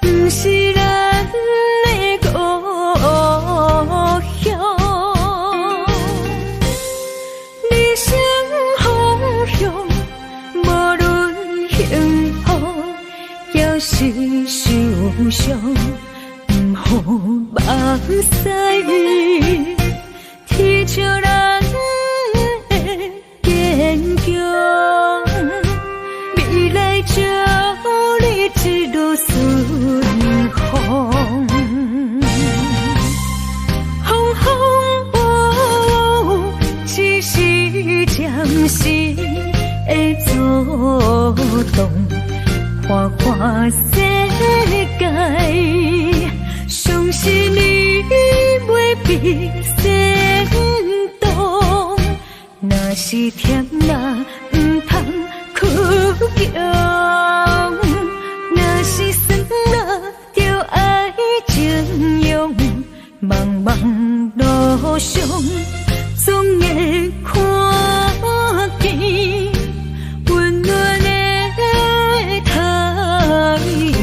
Speaker 1: 不是咱的故鄉。人生方向，無論幸福，抑是受傷。予目屎天笑咱的堅強，未來祝你一路順風，風風雨雨只是暫時的阻擋，花花世界。相信你袂被煽動，若是忝啦，毋通屈強；若是酸啦，就愛縱容。茫茫路上，總會看見溫暖的太陽。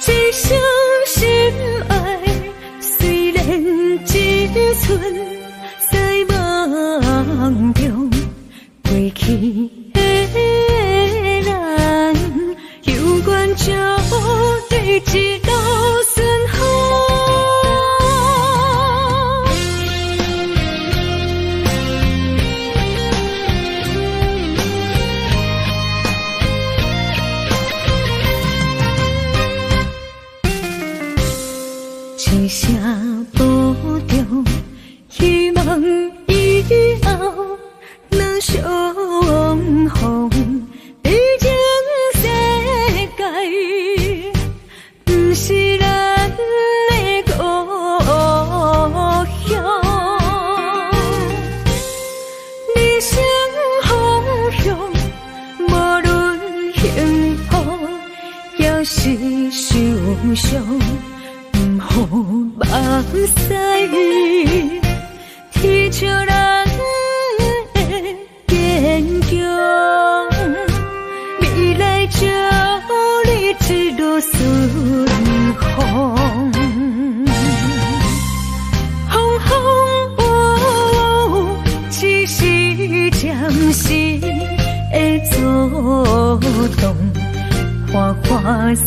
Speaker 1: 一生深愛，雖然只存在夢中，過去的咱，猶原祝你一路順風。一聲保重，希望以後若相逢，這情世界不是咱的故鄉。人生方向，無論幸福，抑是受傷。予目屎天笑咱的堅強，未來祝你一路順風。动，花花世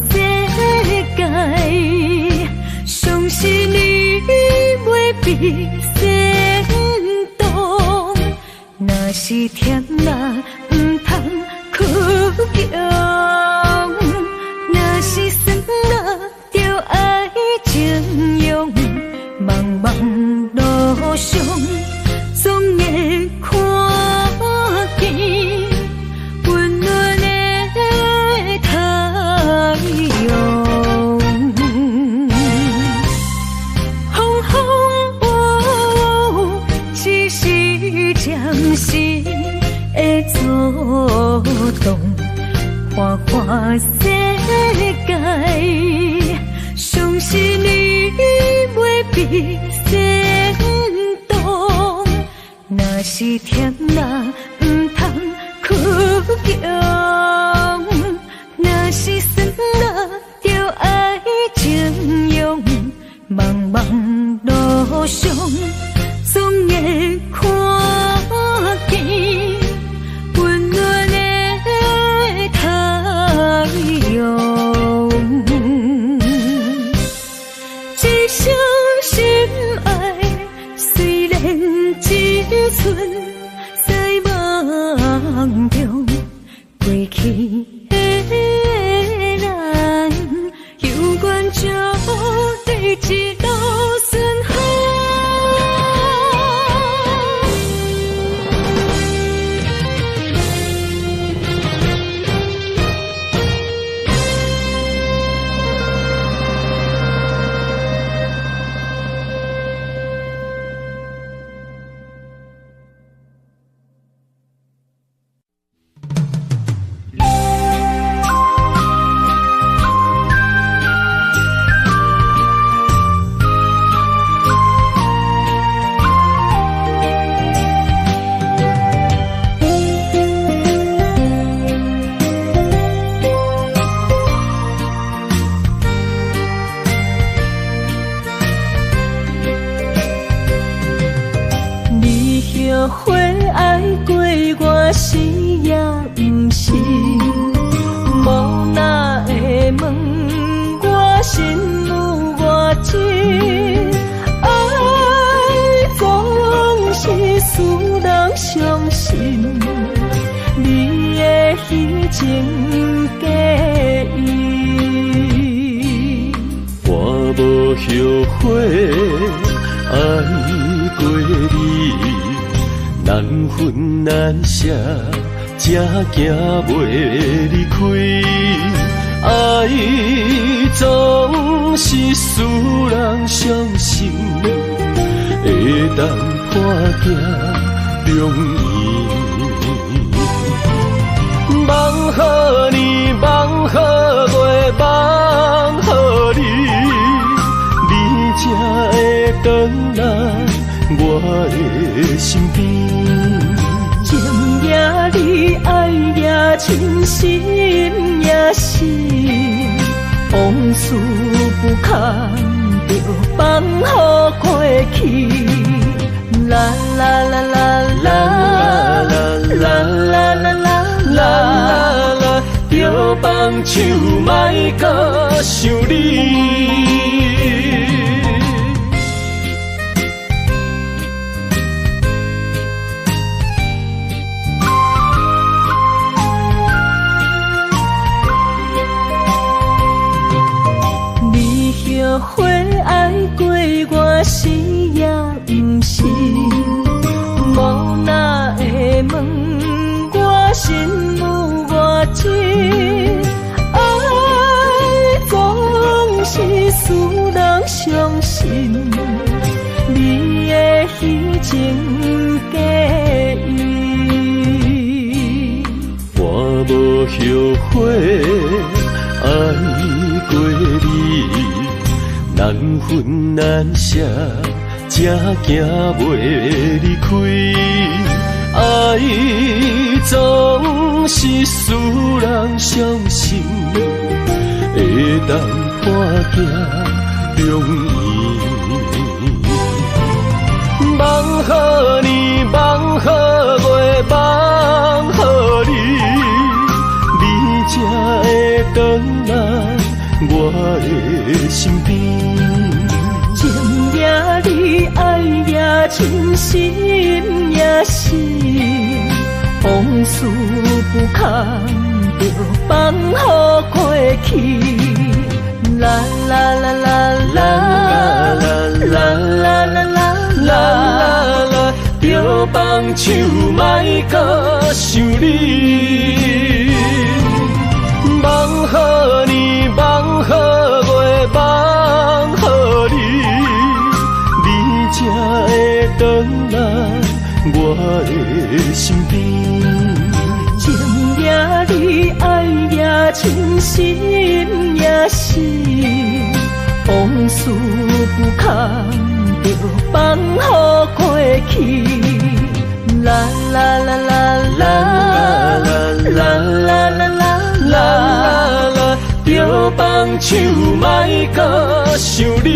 Speaker 1: 界，相信你袂被煽动。若是忝啦，毋通屈强；若是酸啦，就爱情用。茫茫路上，总会看见温暖的太陽。風風雨雨，只是暫時的阻擋。花花世界，相信你袂被煽動。若是忝啦，毋通屈強；若是酸啦，就愛情用。茫茫路上，總會看見溫暖的太陽。一生深愛，雖然只存在夢中，過去的咱，猶原祝你一路順風。
Speaker 6: 你後悔愛過我是也毋是？無奈會問我心有偌深，愛總是使人傷心。你的虛情假意，
Speaker 5: 我無後悔愛過你，難分難捨，才行袂離開。愛總是使人傷心，會當破镜重圓。梦予年，梦予月，梦予你，你才会转来我的身边。
Speaker 6: 情也你，愛也深，心也心，往事不堪，就放予過去。啦啦啦啦啦啦啦啦啦
Speaker 5: 啦啦，著放手，莫阁想你。
Speaker 6: 你後悔愛過我是也毋是？無奈會問我心有偌深，愛總是使人傷心。你的虛情假意，
Speaker 5: 我無後悔愛過你，難分難捨，才行袂離開。愛總是使人傷心，會當破鏡重圓。夢予年，夢予月，夢予你，你才的身邊。
Speaker 6: 情也你，愛也深，心也心，往事不堪就放予過去。啦啦啦啦啦啦啦啦啦
Speaker 5: 啦啦，著放手，莫閣想你。梦予年，梦予月，梦予你，你才會轉來我的身邊。
Speaker 6: 情也你，愛也深，心也心，往事不堪就放予過去。啦啦啦啦啦啦啦啦啦
Speaker 5: 啦啦，著放手，莫閣想你。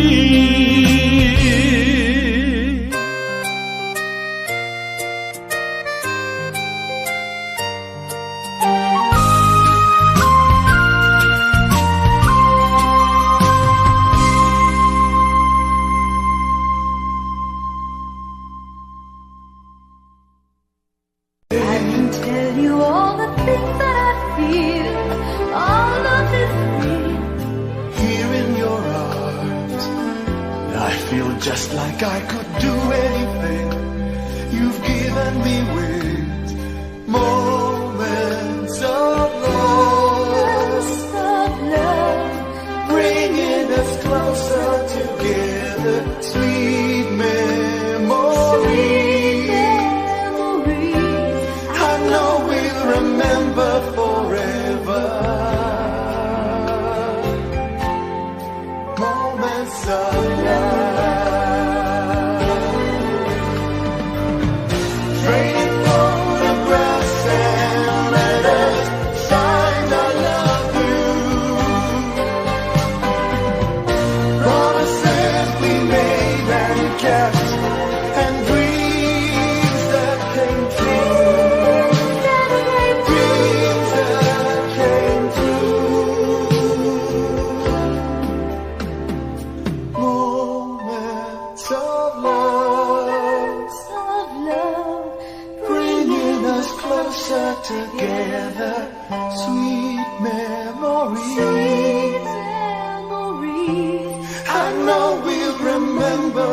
Speaker 4: I can tell you all the things that I feel. Our love is real.
Speaker 7: Here in your arms, I feel just like I could do anything. You've given me wings, moments of love,
Speaker 4: Of love,
Speaker 7: bringing us closer together. Sweet memories.
Speaker 4: Sweet memories.
Speaker 7: I know we'll remember forever. Moments of love. Trading photographs and letters signed I love you. Promises we made and kept, and dreams that came true. Dreams that came true. Moments of love,
Speaker 4: Of love,
Speaker 7: bringing us closer together. Sweet memories.
Speaker 4: Sweet memories.
Speaker 7: I know we'll remember.